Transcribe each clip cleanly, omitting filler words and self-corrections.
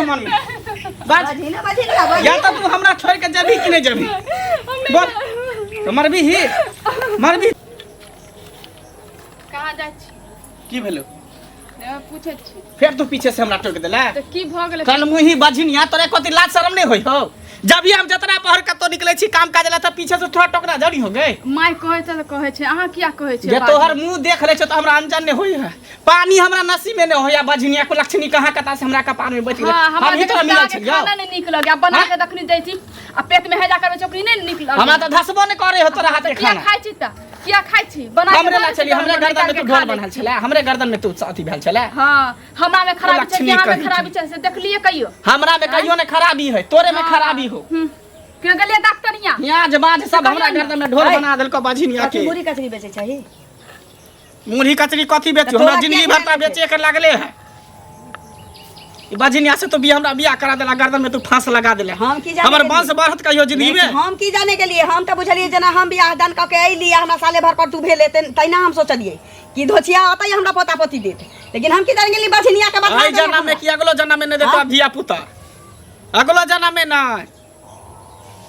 मन में? बाज। बाजी ना, बाजी ना, बाजी। या तऽ तू हमरा छोड़ के जेबही कि नहि जेबही? बोल तऽ, मरबी ही मरबी। कहाँ जाइ छी? की भेलो? नहि, पूछै छी। फेर तू पीछे से हमरा टोक देला। तऽ की भऽ गेलै? कल मुही बझिनिया, तोरे कथी लाज शरम नहि होइ हौ? जब भी हम जतना पहर कतौ निकले छी काम काज ला, तऽ पीछे से थोड़ा टोकना जड़ी हो गए। माय कहै छै तऽ कहै छै, अहाँ किया कहै छै? जे तोहर मुंह देख ले छौ तऽ हमरा अनजान नहि होइ है, पानी हमरा नसीब में नहीं होया। बझिनिया को लक्ष्मी कहाँ कता से हमरा कपार में बैठ गेलै। हाँ, हमरा हम ही तोरा मिलल के छलियौ। खाना नहीं नीक लगे, बना हाँ? के दखनी दै छी आ पेट में हैजा करबै चौकरी, नहीं नीक लगे। हमरा तऽ धसबो नहि करे हो तोरा हाथ के किया खाना। खाइ छी तऽ? किया खाइ छी? बना के हमरे ला दै छी छलियै, तऽ हमरे हम गर्दन में निकालि तू के ढोल खा लै बन्हल छी। छलै, हमरे गर्दन में तू अथी भेल छलै। हाँ, हमरा में खराबी छै कि लक्ष्मी अहाँ में कही खराबी छै से देखलियै कहियो? हमरा में कहियो ने खराबी है, तोरे में खराबी हो। के गेलियै डॉक्टर हियाँ? प्याज बाज सब हमरा गर्दन में ढोल ऐ। बना देलको बझिनिया कथी के। मुरही कचरी बेचै छही? मुरही कचरी कथी बेचू? तऽ हमरा तोरा जिंदगी किया भर तऽ नहि बेचे के लागले है। ई बझिनिया से तो बिया हमरा बियाह करा देला, गर्दन में तू फांस लगा देला। हम की जाने हमर गेलियै? वंश बढ़त कहियो जिंदगी में? हम की जाने के लिए? हम तऽ बुझलियै जेना हम बियाह दान कऽ के अयली आ हमरा साले भर पर तू भेले, तहिना हम सोचलियै कि धोछिया अतै हमरा पोता पोती देत, लेकिन हम की जाने गेली बझनिया के बता एहि जन्म में कि अगलो जन्म में नहि देतो धिया पुता, अगलो जन्म में नहि।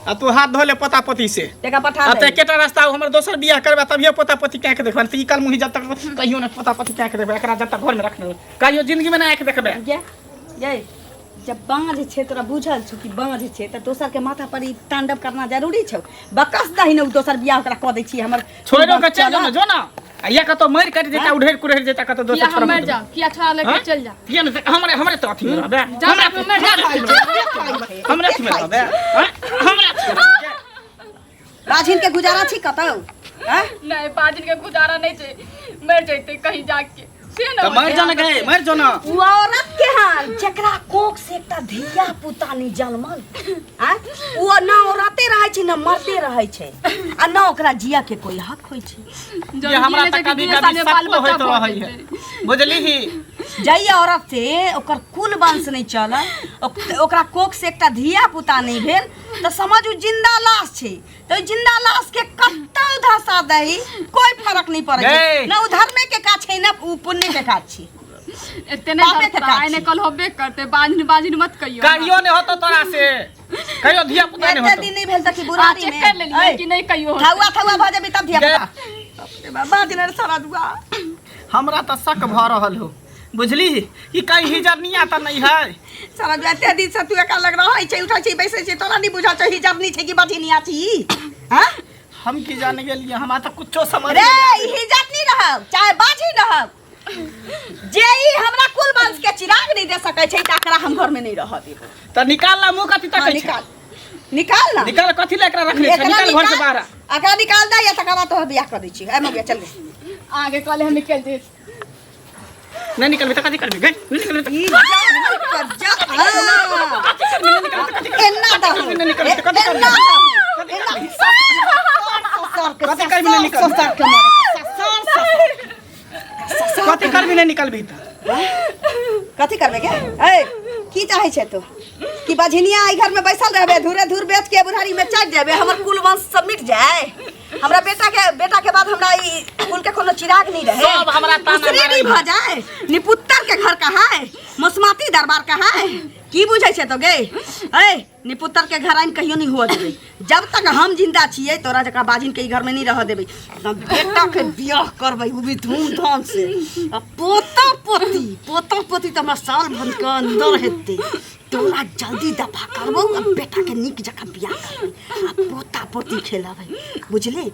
आ तू हाथ धो ले पोता पोती से। देखा पठा आ तऽ दे। एकेटा रास्ता, हमर दोसर बियाह करबे तभिए पोता पोती के आँखि देखबै। तऽ ई कल मुही जब तक कहियो नहि पोता पोती के आँखि देखबै। एकरा जब तक घरमे रखने कहियो जिंदगी में नहि आँखि देखबै। गे गे, जब बाँझ छै, तोरा बुझल छौ कि बाँझ छै, तऽ दोसर के माथा पर ई तांडव करना जरूरी छौ? बकस दही ने, उ दोसर बियाह ओकरा कऽ दै छी हमर छोड़ो के चल जो ना, जो ना, आ या कतौ मरि कटि जेता, उढेर कुढेर जेता कतौ किया दोसर हम छोड़ा। मरि जाउ? किया छोड़ा लऽ के चलि जाउ? किया ने हमरे हमरे तो अथी में रहबे? जा, हमरा मरि जाउ। हमरे अथी में रहबे? हैं? हमरे अथी में रहबे? बाझिन के गुजारा छी कतौ, हैं? नहीं, बाजिन के गुजारा नहीं छै, मर जैते कहीं जाके से न। तऽ मरि जो ना गे, मरि जो ना। उ औरत के हाल जकरा कोख से एकटा धिया पुता नहीं जनमल आ, उ न औरते रहै छै, न मरते रहै छै, आ न ओकरा जिया के कोई हक होइ छै। ये हमरा तऽ कभी कभी शको होइत रहै है, बुझली ही? जाहि औरत से ओकर कुल वंश नहीं चलल, ओकरा कोख से एकटा धिया पुता नहीं भेल, तऽ समझ उ जिंदा लाश छै। तऽ जिंदा लाश के कतौ धसा दही, कोई फर्क नहीं पड़ै छै। गै। न उ धर्मे के काज छै, न उ पुण्य के काज छै। एते नहीं बापे के धरता, काज आइ ने छी। कल होबे करते। बाजिन बाजिन मत कहियो। कहियो नहि होतो तोरा से, कहियो धिया पुता नहि एते होतो। दिन नहीं भेल तऽ की आ बुढ़ारी चेक में कर लेलियै ऐ, कि नहीं कहियो होतै। थौआ थौआ भऽ जेबी तब धिया गै। पुता। बाप रे बाप, बाजिन रे सारा दुआ। हमरा तऽ शक भऽ रहल हो, बुझली, कि कहीं हिजरनिया तऽ नहि है। सारा दुआ, एते दिन से तू एका लग रहै छै, उठै छै, बैसै छै, तोरा नहीं बुझल छौ हिजरनी छै कि बझिनिया छी? हाँ? हम की जाने गेलियै, हमरा तऽ कुछो समझ रे, नहि। ई हिजरनी रहब चाहे बाझी रहब, जे ई हमरा कुल वंश के चिराग नहीं दे सकै छै, तकरा हम घर में नहीं रह देब। तऽ निकाल ला मुँह, कथी हाँ, तकै छै? निकाल, निकाल ना। निकाल, कथी ले एकरा रखने छै? एकरा निकाल घर से बाहर। एकरा निकाल दे या तकर बाद तोहर बियाह कर दै छी। ए मगिया, चल गे। आगे कहले हम निकल जेत। नहि निकलबै तऽ कथी करबै गै? नहि निकलबै तऽ ई जा कर जा, हाँ। कथी करबै? नहि निकलबै तऽ कथी करबै? एना दहु। नहि निकलबै तऽ कथी करबै? एना दहु। एना ससर के कथी करबी नहि निकलबै? ससर के मारे ससर ससर। कथी करबी नहि निकलबी तऽ? कथी करबे गे? ए, की चाहै छै तू? कि बझनिया एहि घर में बैसल रहबे, धूरे धूर बेच के बुढ़ारी में चढ़ जेबे, हमर कुल वंश सब मिट जाए, हमरा बेटा के बेटा के बाद हमरा ई कुल के कोनो चिराग नहीं रहे, सब हमरा ताना उसरी मारै नहीं भऽ जाए? निपुत्तर के घर कहाँ है, मसमाती दरबार कहाँ है? की बुझै छै तो गे? ए, निपुत्तर के घर आइन कहियो नहीं हुआ देबै। जब तक हम जिंदा छियै, तोरा जकाँ बाजिन के ई घर में नहीं रह देबै। अपना बेटा के बियाह करबै, उ भी धूमधाम से, आ पोता पोती, पोता पोती तऽ हमरा साल भर के अंदर हेतै। तोरा जल्दी दफा करबौ आ बेटा के नीक जकाँ बियाह करबै आ पोता पोती खेलबै, बुझली?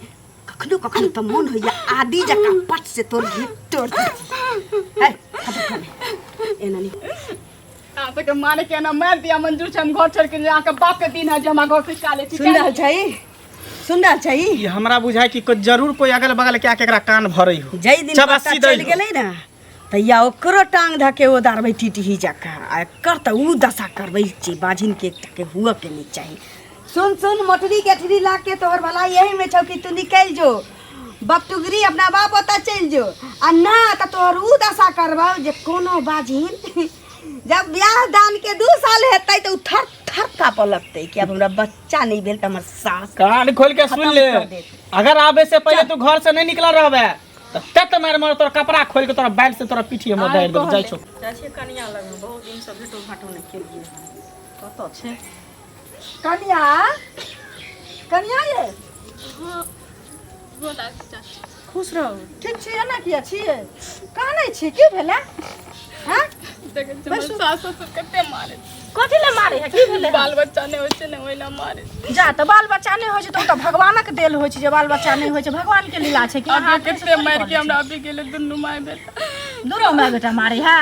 कखनो कखनो तऽ मोन होइया आदि जकाँ पट से तोर घी तोड़ दै। ए, खबर कमे एना नहीं। अहाँ सबके मारे के ना मारि दिया मंजूर छै, हम घर छोड़ के अहाँके बाप के दिन है जे हमरा घर से निकालै छी। सुन रहल छै? सुन रहल छै? ई हमरा बुझाय कि कोई जरूर कोई अगल बगल के आके एकरा कान भरै हो। जै दिन चबासी पता दै चलि हो। गेलै ने, तैया ओकरो टांग धके ओ दारबै टिटही जकाँ, आ एकर तऽ ऊ दशा करबै जे बाझिन के एकटा के हुअ के नहि चाही। सुन सुन, मोटरी गेठरी ला के तोहर भलाई यही में छौ कि तू निकलि जो बपटुगरी, अपना बाप ओतऽ चलि जो, आ ना तऽ तोहर ऊ दशा करबौ जे कोनो बाझिन जब ब्याह दान के 2 साल हेतै तऽ उ थर थर कापऽ लगतै कि अब हमरा बच्चा नहि भेल तऽ हमर सास कान खोल के सुन खत्म ले। कर देत। अगर आबे से पहले तू घर से नहीं निकल रहबे तऽ तत मारि मार तोरा कपड़ा खोलि के तोरा बाइल से तोरा पीठी हम दारि देबौ जाइ छौ। जाइ छियै कनिया लगमे, बहुत दिनसँ भेटो घाटो नहि केलियै। कतऽ छै कनिया? कनिया ये, खुश रहू। ठीक छियै ने? किया छियै कानै छी? की भेलै? हँ, देखै छियै हमर सास ससुर कते मारे। कथी लए मारे है? की भेलै? बाल बच्चा नहि होइ छै ने, ओहि लए मारे। जा तऽ बाल बच्चा नहि होइ छै तऽ ओ तऽ भगवानक देल होइ छै जे बाल बच्चा नहि होइ छै। भगवान के लीला छै कि अहाँ अभी कते मारि के हमरा अभी गेलै दुनू माय बेटा। दुनू माय बेटा मारे है?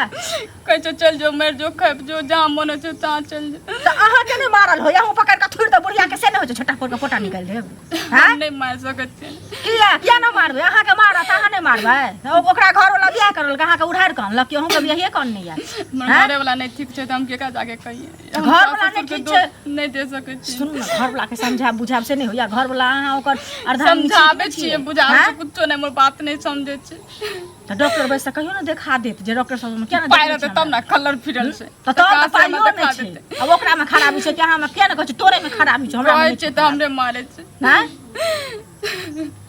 कहै छै चलि जो, मरि जो, खपि जो, जहाँ मन होइ छै तहाँ चलि जो। तऽ अहाँके नहि मारल होइए? अहूँ पकड़ि कऽ थुरि दऽ बुढ़िया के, से नहि होइ छै? छोटा फोड़ कऽ पोटा निकालि देब। हम नहि मारि सकै छियै। किया? किया नहि मारबै? अहाँके मारत, अहाँ नहि मारबै? ओकरा घरवला बियाह करलक, अहाँके उधारि कऽ अनलक कि अहूँके बियाहे कऽ अनने यऽ? हमर घरेवला नहि ठीक छै तऽ हम केकरा जाके कहियै? हम घरवला सास नहि ससुरके ठीक दोष छै? नहि दे सकै छियै। सुनू ने, घरवलाके समझायब बुझायब से नहि होइए? घरवला अहाँ ओकर अर्धांगिनी छी कि समझाबै नहि छियै, बुझाबै आँय? छियै, कुछो नहि, हमर बात नहि समझै छै। तऽ डॉक्टर बैस कहियो ने देखा देत जे डॉक्टर सब किया ने पाइ देखबै रहतै छै तब हमरा? ने, खल्लर फिरल छै। तऽ तहन कहाँ तऽ से हमरा पाइयो देखा नहि छै। देतै? आब ओकरामे खराबी छै कि अहाँमे? किया ने कहै छै तोरेमे खराबी छै, हमरा कहै छै तऽ हमरे मारै छै। नहि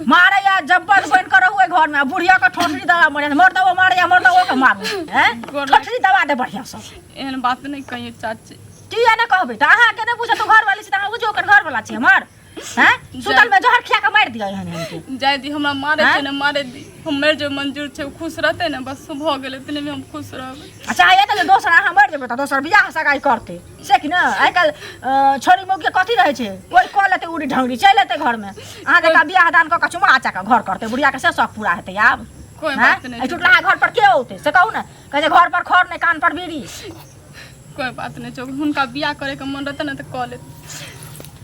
मारैया, जब्बर बनि कऽ रहू ओहि घरमे आ बुढ़िया के ठोठरी दबा मरे मर्दबो मारैया, मर्दबो के मारू। हैं, ठोठरी दबा दे बढ़िया सँ। एहन बात नहि कहियो चाची। किया नहि कहबै? तऽ अहाँके नहि बुझत? घरवाली छै तऽ अहाँ बुझियौ, ओकर घरवाला छै हमर। हैं, सुतल में जहर खिया के मारि दिअ एहन एहन के। जाय दी, हमरा मारै आँय? छै ने, मारे दी, हम मरि जेबै मंजूर छै। ओ खुश रहतै ने, बस भऽ गेलै, इतने मे हम खुश रहबै। आ चाहे तऽ जे दोसर अहाँ मरि जेबै तऽ दोसर बियाह सगाइ करतै से कि ने? आइ काल्हि छोरी मौगी के कथी रहै छै? कोइ कऽ लेतै उड़ी ढङ्गरी, चलि एतै घरमे। अहाँ जकाँ बियाह दान कऽ कऽ चुमा चा कऽ घर करतै बुढ़िया के, से शौक पूरा हेतै आब? कोइ हैं? बात नहि एहि छै। टुटलाहा घर पर के औतै से कहू ने? कहै छै घर पर खर नहि, कान पर बीड़ी। कोइ बात नहि छै, हुनका बियाह करैके मन रहतै ने तऽ कऽ लेत।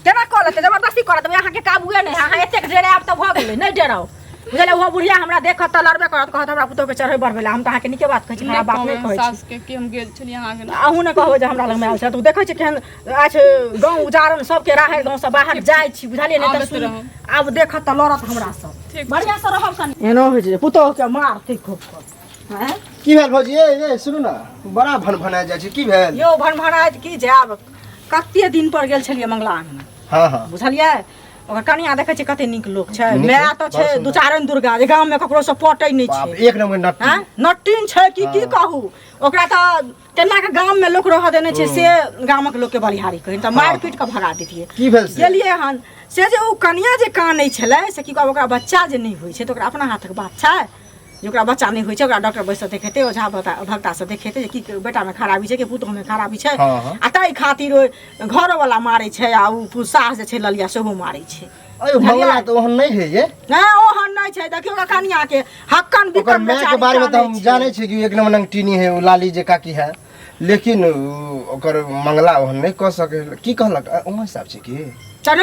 केना कऽ लेतै? जबरदस्ती करत? अहाँके काबुए नहि है। अहाँ एतेक डेरायब तऽ भऽ गेलै। नहि डेराउ, बुझलियै? ओहो बुढ़िया हमरा देखत तऽ लड़बे करत, कहत हमरा पुतोहके चढ़ै बढ़बै लए। हम तऽ अहाँके नीके बात कहै छी, नहि खराब बात नहि कहबै कहै छी। सासके कि हम गेल छलियै अहाँके। अहूँ नहि कहबै जे हमरा लगमे आयल छै। तऽ देखै छियै केहन अछि गाँव उजारन सबके राहरि गाँवसँ बाहर जाइ छी, बुझलियै? नहि तऽ आबैत सुन रहब। आब देखत तऽ लड़त हमरासँ। ठीक छै। बढ़िआँसँ रहब कनि। एनो होइ छै जे पुतोहके मारतै खूब कऽ। आँय? की भेल भौजी? ए ए, सुनू ने, बड़ा भन भना जाइ छै, की भेल? यौ, भनभनाइत की जायब, कते दिन पर गेल छलियै मंगला अंगना। हाँ हाँ। बुझलियै? ओकर कनिया देखै छियै कते नीक लोक छै। नीक माय छै, तऽ बड़ छै सुन्दर। दू चारि दुर्गा जे गाममे ककरो से पटै नहि बाप छै। एक नंबर नट्टी। आँय, नट्टिन छै कि की हाँ। कहू, ओकरा तऽ केना के गाममे लोक रहऽ देने छै से गामक लोकके बलिहारी कही तऽ मारि पीट कऽ भगा दैतियै। की भेल से? गेलियै हन से जे ओ कनिया जे कानै छलै से की कहब, ओकरा बच्चा जे नहि होइ छै तऽ ओकरा अपना हाथक बात छै जे ओकरा बच्चा नहि होइ छै। ओकरा डॉक्टर बैस देखेतै, ओझा भक्तासँ देखेतै जे की बेटामे खराबी छै कि पुतोहमे खराबी छै। हाँ, हाँ। आ ताहि खातिर ओहि घरोवला मारै छै आ ओ सास जे छै ललिया सेहो मारै छै। अरे मंगला तऽ ओहन नहि है ये। नहि, ओहन नहि छै। देखियौ ओकर कनिया के हक्कन ओकर बिक्कन माय के बेचारी बारे में तऽ कानै हम छै। जानै छियै कि एक नंबर नंगटीनी है ओ लाली जे काकी है, लेकिन ओकर मंगला ओहन नहि कऽ सकै। की कहलक? ओहन हिसाब छै की? चल,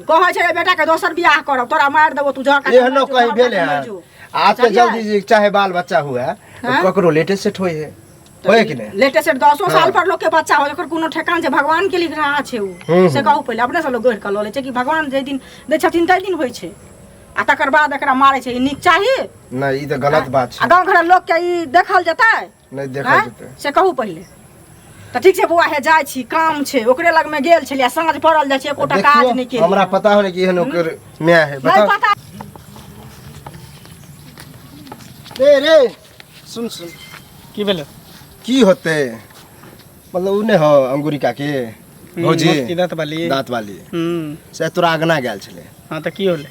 कहै छै बेटा के दोसर बियाह करब, तोरा मारि देबो, तू जहर खा के एहनो मरि जो, कहीं जहर भेल खा के है? मरि जो। आज तऽ चलिए। जल्दी जे चाहे बाल बच्चा हुए हाँ? ककरो लेटे सेट होइ है, होय कि नहि? लेटे सेट दसो हाँ। साल पर लोग के बच्चा हो, एकर कोनो ठेकान छै? भगवान के लिख रहा छै उ से कहू पहिले। अपने से लोग गढ़ि कऽ लऽ लै छै कि भगवान जाहि दिन दै छथिन ताहि दिन होइ छै। आ तकर बाद एकरा मारै छै, ई नीक चाही? नहि, ई तऽ गलत बात आ छै। गाँव घरक लोक के ई देखल जेतै? नहि देखल आँय? जेतै। से कहू पहिले। तऽ ठीक छै बौआ, हे जाइ छी, काम छै। ओकरे लगमे गेल छलियै, साँझ पड़ल जाइ छै, एकोटा काज देखियौ नहि केलियै। हमरा पता हो कि एहन ओकर माय है। नहि बताउ पता। रे रे, सुन सुन। की भेलै? की होतै, मतलब उ नहि हो अंगूरी काकी भौजी। मोटकी दाँत वाली। दाँत वाली। हम्म। से तोरा अगना गेल छलै। हाँ, तऽ की होलै?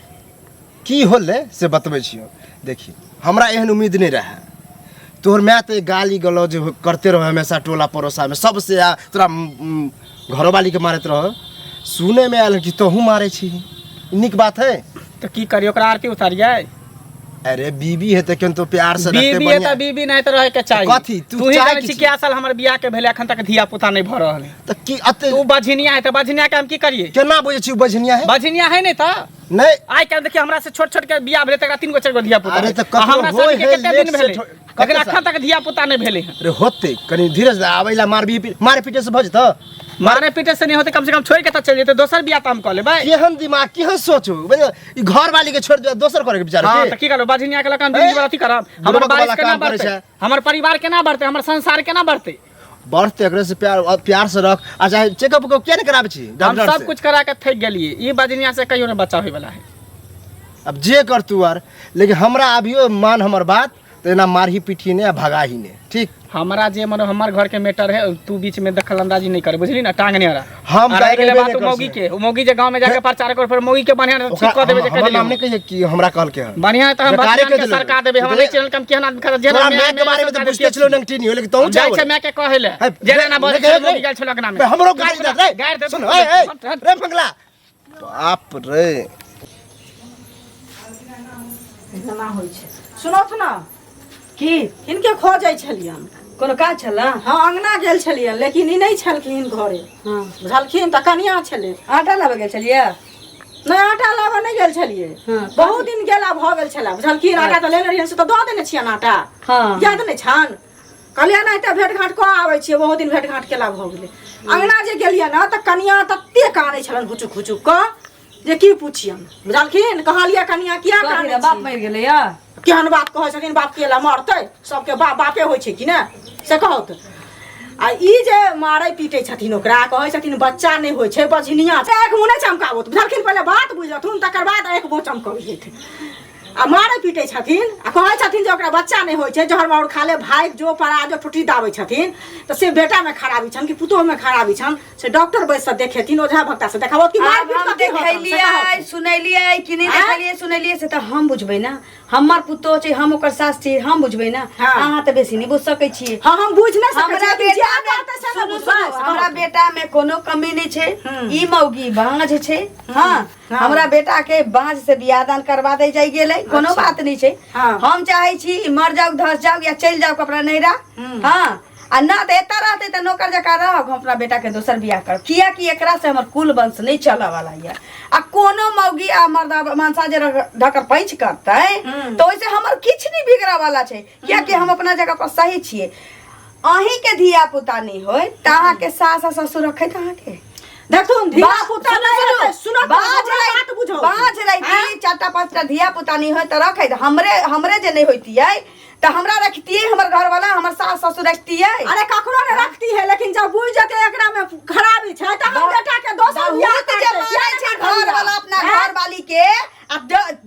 की होलै से बतबै छियौ। देखी, हमरा एहन उम्मीद नहि रहै। तोहर माय तऽ गाली गलौज करते रहो हमेशा टोला पड़ोसामे सबसे, आ तोरा घरोवालीके मारैत रहो। सुनैमे आयल कि तोहूँ मारै छी। ई नीक बात है? तऽ की करियै, ओकरा आरती उतारियै? अरे बीबी है तऽ केहन तो प्यार से रखते। बीबी है बढ़िया। तऽ बीबी नहीं तऽ रहे के चाही। कथी? तू तू ही चाहे जानै की छी छी? कि साल हमर बियाह के भेलै, अखन तक धिया पुता नहीं भऽ रहल है। तऽ की अते तू बझनिया है तऽ बझनिया के हम की करियै? केना बुझै छी बझनिया है? बझनिया है नहीं तऽ नहि। आइ काल्हि देखियौ, हमरा से छोट छोट के बियाह भेलै तकरा तीन गो चारि गो धिया पुता। अरे तऽ आ ककरो हमरा होय शादी के है कते दिन लेट भेलै सेट होय- लेकिन कते अखन तक धिया पुता नहीं भेलै हन। अरे होते, कनी धीरज आबै ला। मारबी मारे पीटे से भऽ जेतौ? मारे पीटे से नहीं होते, कम से कम छोड़ के तऽ चलि जेतै, दोसर बियाह तऽ हम कऽ लेबै। केहन दिमाग, केहन सोच हो? बुझलियै? ई घर वाली के छोड़ दियौ, दोसर करे के विचार हाँ की? तऽ की करबै, बझनिया के लऽ कऽ हम जिंदगी भर अथी करब? हमर बुढ़बक बारिश वाला केना काम करै बढ़तै? छै। हमर परिवार केना बढ़तै? हमर संसार केना बढ़तै? बढ़ते, एकरे से प्यार प्यार से रख आ चाहे चेकअप उकअप किया नहीं कराबै छी हम डॉक्टर सब से? कुछ करा के थकि गेलियै, ई बजनिया से कहियो नहीं बच्चा होय वाला है। अब जे कर तू आर, लेकिन हमरा अभियो मान हमर बात, तऽ एना मारही पीटही नहि आ भगाही नहि, ठीक? हमरा जे मनो हमर घर के मैटर है, तू बीच में दखल अंदाजी नहीं करे, बुझली ना? टांग नहीं आ रहा। हम आ रह गेलै करबे बात नहि उ कर मौगी सकै। के, उ मौगी जे गांव में जाके प्रचार कर, फिर मौगी के बढ़िया से ठीक ओकरा कऽ देबै जे हमर कहि नाम देलियै। नहि कहिए कि हमरा कहलकै हन। बढ़िया है तऽ हम बेकारे भगवान कहि के देलकै। सरका देबै, हमरा नहि चैनल कम केहन आदमी खा जे तोरा माय के बारे में तऽ बुझते छलो नंगटी नहीं हो, लेकिन तोहू जाइ चाहो छै माय के कहै ले है, जे ना बजै नहीं छै कहे, मौगी गेल छलो अंगना में। बे, हमरो गारि दे रे। गारि दे। सुन, ए ए हट, हट। रे मंगला, बाप रे। एना होइ छै। सुनौथ ने। की? हिनके खोजै छलियन। कोनो काज छलै? हँ, अंगना गेल छलियन, लेकिन ई नहि छलखिन घरे। हँ। बुझलखिन तऽ कनिया छलै। आटा लाबऽ गेल छलियै? नहि, आटा लाबऽ नहि गेल छलियै। हँ। बहुत दिन गेला भऽ गेल छलै, बुझलखिन? आटा तऽ लेने रहियनि, से तऽ दऽ देने छियनि आटा। हँ। याद नहि छनि? कहलियै एनाहिते भेट घाँट कऽ आबै छियै, बहुत दिन भेट घाँट केला भऽ गेलै। अंगना जे गेलियै ने तऽ कनिया तते कानै छलनि हुचुक हुचुक कऽ जे की पुछियन, बुझलखिन? कहलियै कनिया किया कथी कानै रे, बाप छी? मरि गेलै या? केहन बात कहै छथिन, बाप केला मरतै? सबके बाप बापे होइ छै कि ने, से कहू तऽ। आ ई जे मारै पीटै छथिन ओकरा, कहै छथिन बच्चा नहि होइ छै, बझनिया छै, एक मुँह नहि चमकाबत, बुझलखिन? पहिले बात बुझलथुन, तकर बाद एक मुँह चमकबिहथि। आ मारै पीटै छथिन आ कहै छथिन जे ओकरा बच्चा नहि होइ छै, जहर माउर खा ले, भागि जो, पड़ा जो, ठुठी दाबै छथिन। तऽ से बेटामे खराबी छनि कि पुतोहुमे खराबी छनि, से डॉक्टर बैस से देखेथिन, ओझा भक्ता से देखाबत कि मारि आब पीट हम कऽ की होतनि, से देखेलियै कहत। सुनेलियै कि नहि? आँय? देखेलियै सुनेलियै से तऽ हम बुझबै ने, हमर पुतोह छै, हम ओकर सास छी, हम बुझबै ने। हाँ। अहाँ तऽ बेसी नहि बुझि सकै छियै। हाँ, हम बुझि नहि सकै हमरा छियै, लेकिन जे बेटा में कहतै से ने सुनू, बुझबै, सुनू, से हमरा कहत। बेटा में कोनो कमी नहि छै। हम्म। ई मौगी बाँझ छै। हाँ। हाँ। हमरा बेटा के बाँझ से बियाह दान करवा दे जाय गेलै, कोनो बात नहि छै। हाँ। हम चाहै छी ई मर जाउ, धस जाउ या चलि जाउ अपना नैहरा। हाँ, आ ना तऽ एतऽ रहतै तऽ नौकर जकाँ रहब, हम अपना बेटा के दोसर बियाह करब, कियाकि एकरा से हमर कुल वंश नहि चलऽ वाला यऽ। आ कोनो मौगी आ मर्दा मनसा जे ढकर पैंच करतै तऽ ओहिसे हमर किछु नहि बिगड़ऽ वाला छै, कियाकि हम अपना जगह पर सही छियै। अहीं के धिया पुता नहि होय तऽ अहाँके सास आ ससुर रखैत अहाँके? देखथुन, धिया पुता नहि हेतै, सुनऽ तऽ बाज हमरा रहि बात बुझौ। बाज रहिती, चारिटा पाँचटा धिया पुता नहि होय तऽ रखैत? हमरे हमरे जे नहि होइतियै तऽ हमरा रखतियै हमर घरवाला, हमर सास ससुर रखतियै? अरे ककरो ने रखती है, लेकिन जब बुझ जेतै एकरा में खराबी छै तऽ हम बेटा के दोसर बियाह बहुत जे करतै, मारै किया छै ने करतै? घरवाला अपना हैं? घरवाली के, आ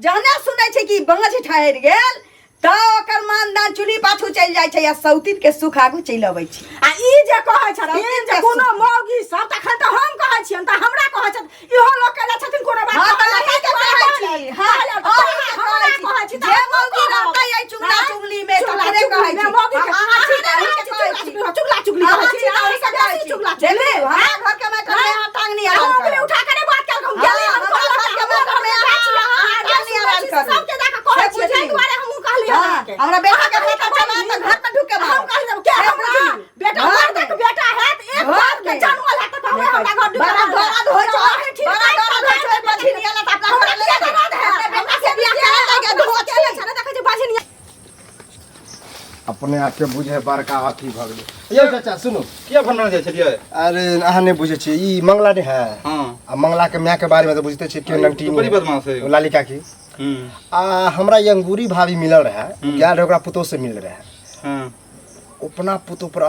जहने सुनै छै कि बाँझ ठहरि गेल तऽ ओकर मानदान चूल्ही पाछू चलि जाइ छै आ सौतीन के सुख आगू चलि अबै छै। आ ई जे कहै छथिन सौतीन जे के कोनो सुख। मौगी सब, तखन तऽ हम कहै छियनि तऽ हमरा कहै छथिन, इहो लोक के जाइ छथिन कोनो बात हाँ, तऽ कहै अहीं के लए, कहै छी। हाँ, कहै लए, अहीं के हमरा कहै छी। कहै छी तऽ जे हमहूँ मौगी कहब। रहतै एहि चुगला आँय? चुगली में चुगला तकरे चुगली कहै में छी। मौगी के- अहाँ छी तऽ अहाँ अहीं के चुगला कहै छी। चुगली, चुगला चुगली अहाँ कहै छी, छी तऽ अहाँ अहीं के से कहै बेसी छी। चुगला देखू, चुगली। हमरा घर के मैटर में अहाँ टांग नहि अहाँ अड़ान उंगली करब। उठा के नहि बात करू, हम हाँ, गेली, हम हमरा कहलक घर के हमरा मैटर में घर अहाँ के छियै, अहाँ टांग जे नहि अड़ान सुनै छी करू। सबके जाके कहै से छियै, ताहि बुझली। दुआरे हमहूँ कहलियै हाँ, अहाँके। हमरा बेटा के अहाँ पता कहलियै चला तऽ घर में ढुके हम मारब। कहलियै के हमरा बेटा घर मर्दक में। बेटा हैत, एक घर बाप के में। जनमल हैत तऽ कहबै हमरा घर ढुके बड़ा मारब। दर्द होइ छै, अहीं ठीक बड़ा नहि दर्द होइ छै, बझिनिया ला तऽ अपना हमरा घर ले किया जेबै। दर्द हैत? अपने बेटा से बियाह किया करा लगे, दर्द धोती। केले छै ने, देखै छी बझिनिया। अपने आपके बुझे बड़का अथी भऽ गेलै। यौ चाचा, सुनू। किया भंडार जाइ छलियै? अरे अहाँ नहि बुझै छियै, ई मंगला नहि है? हाँ। आ मंगला के माय के बारे में तऽ बुझते छियै के नंगटी। तो बड़ी बदमाश है। लाली काकी। आ हमरा ई अंगूरी भाभी मिलल रहे, गेल रहे ओकरा पुतोह से मिल रहे। अपना पुतोह पर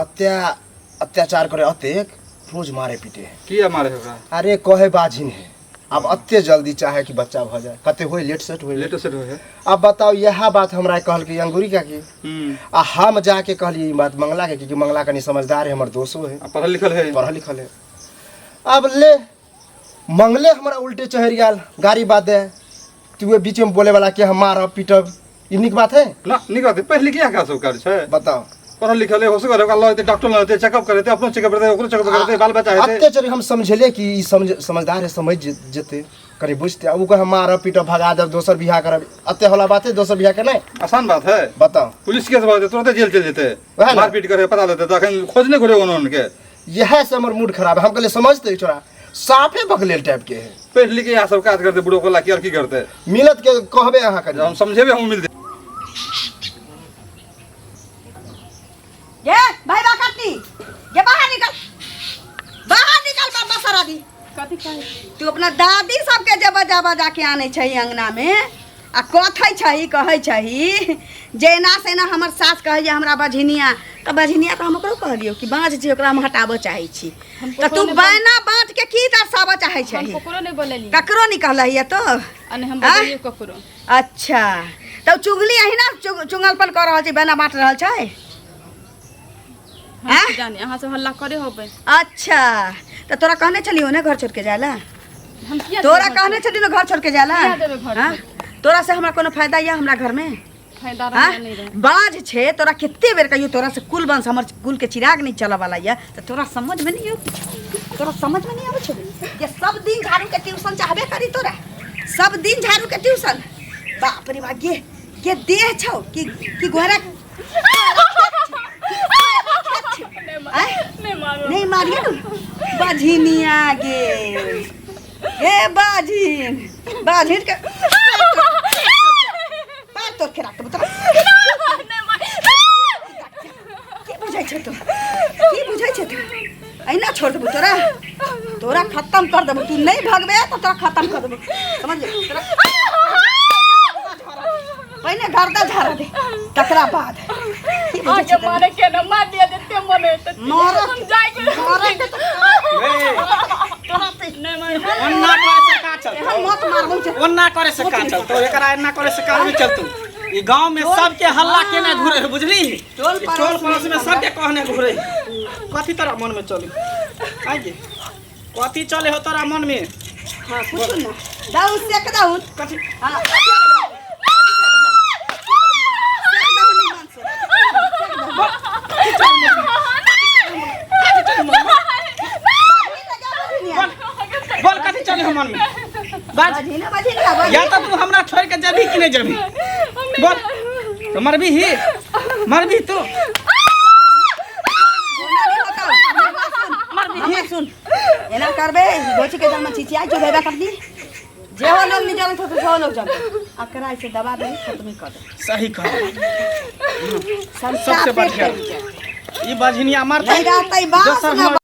अत्याचार करे, अतेक रोज मारे पीटे है। किया मारे है ओकरा? अरे कहे बाझिन है, अब अते जल्दी चाहे कि बच्चा भऽ जाए, कते होय लेट सेट होय। लेट सेट होय है। अब बताओ, यह बात हमरा कहलकै अंगूरी काकी। आ हम जाके कहलियै ई बात मंगला के, क्योंकि मंगला कनी समझदार है, हमर दोस्तो है। आ पढ़ल लिखल है। पढ़ल लिखल है। अब ले मंगले हमरा उल्टे चढ़ि गेल गाड़ी बात दे तू बीच में बोले वाला के हम मारब पीटब, ई नीक बात है? ना नीक बात है। पढ़ लिख का सब कार्य छै? बताओ। पढ़ल लिखल है, होशगर है, ओकरा लऽ जेतै डॉक्टर लऽ जेतै, चेकअप करेतै, अपनो चेकअप करेतै, ओकरो चेकअप करेतै, बाल बच्चा हेतै। अते चढ़ि हम समझेलियै कि ई समझदार है, समझ जेतै, कनी बुझतै। आ ओ कहे मारब पीटब भगा देब, दोसर बियाह करब। अते होला बात है दोसर बियाह के नहि? आसान बात है? बताओ। पुलिस केस भऽ जेतै, तुरंते जेल चलि जेतै। वएह ने। मारपीट करे पता लगतै तऽ अखन खोज नहि करे ओना उनके। इएह से हमर मूड खराब है। हम कहलियै समझतै छोरा, साफे बकलेल टाइप के है। पढ़ि लिख के इएह सब काज करतै बुढ़ो कोला की और की करतै? मिलत के कहबै अहाँ कनी। हम समझेबै, हम मिलतै। ये भाई बा काटनी, ये बाहर निकल, बाहर निकल बाबा सारा दी। कथी कहै? तू अपना दादी सबके जे बजा बजा के आनै छै अंगना में आ कथै छही, कहै छही जे एना से एना हमर सास कहै जे हमरा बझिनिया तऽ बझनिया तऽ हम ओकरो कहलियौ कि बाँझ छै ओकरा हम हटाबऽ चाहै छी। हम तऽ तू ककरो नहि बैना बाँट के की दर्शाबऽ चाहै हम छही? ककरो नहि बोललियै। ककरो नहीं कहलही तो? आ नहि हम आँय? बजलियै ककरो। अच्छा, तऽ चुगली अहिना चुगलपन कऽ रहल छै, बैना बाँट रहल छै। हम आँय? की जानी, अहाँ सब हल्ला करे होबै। अच्छा, तऽ तोरा कहने छलियौ ने घर छोड़ के जाय ला? हम किया तोरा देबै घर कहने छलियौ ने घर छोड़ के जाय ला? किया देबै घर हाँ? छोड़? तोरा से हमरा कोनो फायदा या हमरा घर में? फायदा हाँ? रहे नहीं रहे। बाज छे तोरा, कते बेर कहियो तोरा से कुल वंश हमर कुल के चिराग नहीं चलऽ वाला या, तऽ तोरा समझ में नहीं आबै छौ? तोरा समझ में नहीं आबै छौ जे सब दिन झाड़ू के ट्यूशन चाहबे करी तोरा? सब दिन झाड़ू के ट्यूशन। बाप रे बाप, गे गे देह छौ कि कि घोड़ा? आँय? नहीं मारो। नहीं मारियो बाझिनिया गे। ए बाझिन, बाझिन के पैर तोड़ के राख देबौ तोरा। की बुझै छै तू? की बुझै छै तू? अहिना छोड़ देबौ तोरा? तोरा खत्म कर देबौ। तू नहीं भगबे तऽ तोरा खत्म कर देबौ, समझ गेली? तोरा पहिने गर्दा झाड़ा दे, तकरा बाद। की बुझै अहाँके छै तू? मारे के न मार दिया जते मन होय तते। मारत। हम जाय के मारत के तोरा पे नहीं मार। ओन्ना करे से का चलतौ? एहन मत मारबौ जे ओन्ना करे से का चलतौ? एकरा एन्ना करे से का नहीं चलतौ? ई गांव में सबके हल्ला केने घुरे है, बुझली? टोल ई टोल पड़ोस पड़ोस में में सबके कहने घुरे है। कथी तोरा मन में चले? आइ गे, कथी चले हो तोरा मन में? हाँ, कुछ ना दाऊ सेक दाऊ। कथी? हाँ, सेक दाऊ निमन से। कथी चले मन में? कथी चले मन में? बाजी लगा। बोल बोल, कथी चले हो मन में? बाज। बाजी ना, बाजी ना, बाजी। या तो तू हमरा छोड़ के जेबी कि नहीं जेबी? बोल। तो मरबी ही, मरबी तू। हमर सुन, एना करबे गोची के जन्म चिचियाई जो भेबा करनी जे हो लोग नहीं जानत हो तो सो लोग जानत। अकरा ऐसे दबा दे, खत्म कर दे। सही कह। सबसे सबसे बढ़िया। ई बझनिया मरतै नहीं रहतै बास दोसर ना। हमर